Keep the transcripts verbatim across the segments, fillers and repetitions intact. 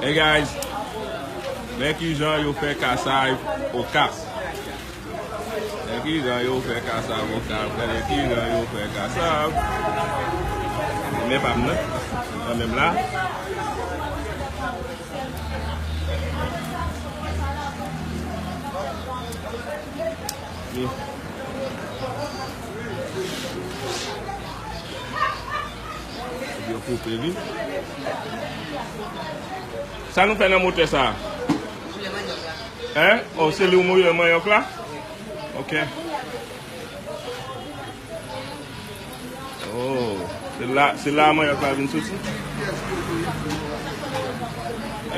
Hey guys, men kijan yo fè kasav Okap. Men kijan yo fè kasav Okap. Gade kijan yo fè kasav. Men pa m nan. Kanmenm la. Yo koupe li. Sa nou fè nan motè sa a? Hein? Oh, se li ou mouye manyòk la? Ok. Oh, se la, se la manyòk la vin soti?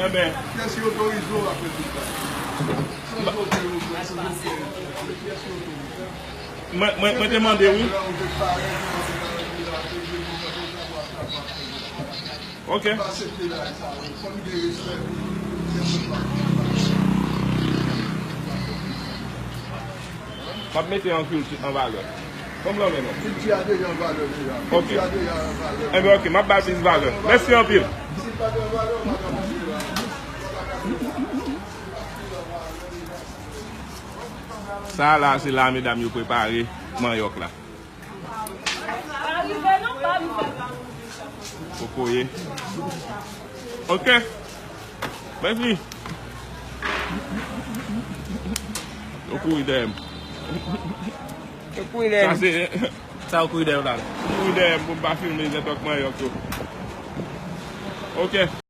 Enben. Mwen, mwen, mwen te mande wi. Ok. M ap mete an kilti an valè. Konblan men non? Kilti a deja an valè deja. Ok. Kilti a deja an valè. Enben ok, m ap ba l plis valè. Mèsi anpil. Si l pa t an valè, ou pa t ap manje la. Sa la, se la medam yo prepare manyòk la. Pa rive non, pa rive. Kokoye. Ok. Mèsi. Yo kouri dèyè m. Yo kouri dèyè m. Sa se, sa yo kouri dèyè m la. Yo kouri dèyè m pou m pa filme nenpòt manyòk yo. Ok.